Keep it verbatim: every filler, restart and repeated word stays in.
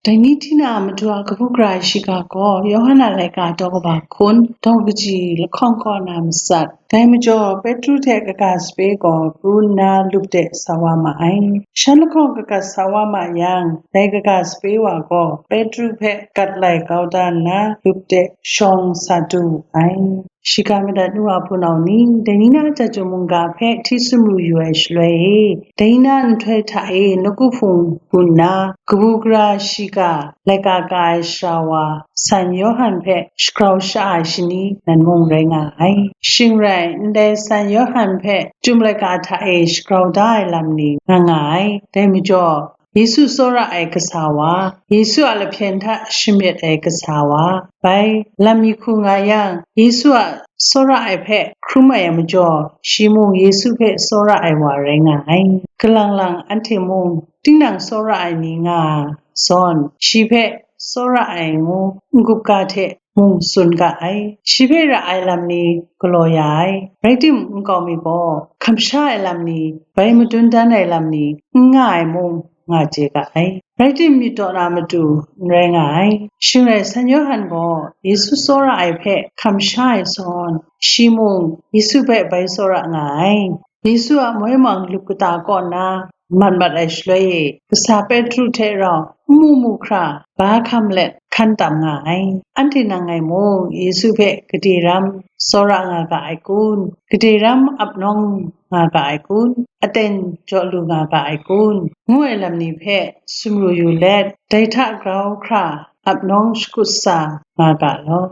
Dai ni hti na a matu a kabu gara shiga gaw Yawhan a laika daw kaba hkun, daw kaji lahkawng kaw na matsat. Dai majaw Petru hte kaga sape gaw pru nna lup de sa wa ma ai. Shan lahkawng kagat sa wa ma yang, dai kaga sape wa gaw Petru hpe gat lai kau da nna lup de shawng sa du wu ai. Shiga madat nu a hpunau ni, dai ni na a jahtum mungga hpe hti sumru yu ai shaloi e, dai ni na nhtoi hta e nawku hpung gun nna, kabu gara shiga laika ka ai sara wa San Yawhan hpe shagrau sha ai shani nan mung rai nga ai. Shing rai, ndai San Yawhan hpe chyum laika hta e shagrau da ai lam ni nga nga ai. Dai majaw, Yesu tsawra ai kasa wa, Yesu a lahpyen hta shamyet ai kasa wa, bai lam mi hku nga yang, Yesu a tsawra ai hpe hkrum ai majaw, shi mung Yesu hpe tsawra ai wa rai nga ai. Kalang lang anhte mung tinang tsawra ai ni nga a, zawn shi hpe tsawra ai ngu n-gup ga hte mung tsun ga ai. Shi hpe ra ai lam ni galaw ya ai, rai tim, nkau mi gaw hkamsha ai lam ni, bai madun dan ai lam ni n nga ai mung nga chye ga ai. Rai tim, myit daw na matu n rai nga ai. Shing rai, San Yawhan gaw Yesu tsawra ai hpe hkamsha ai zawn, shi mung Yesu hpe bai tsawra nga ai. Yesu a moi mang lup kata kaw nna mat mat ai shaloi e, kasa Petru hte rau n mu mu hkra ba hkam let hkan tam nga ai. Anhte nang ngai mung Yesu hpe gade ram tsawra nga ga ai kun? Gade ram ap nawng nga ga ai kun? Aten jaw lu nga ga ai kun? Ngu ai lam ni hpe sumru yu let, dai hta grau hkra ap nawng shakut sa nga ga law.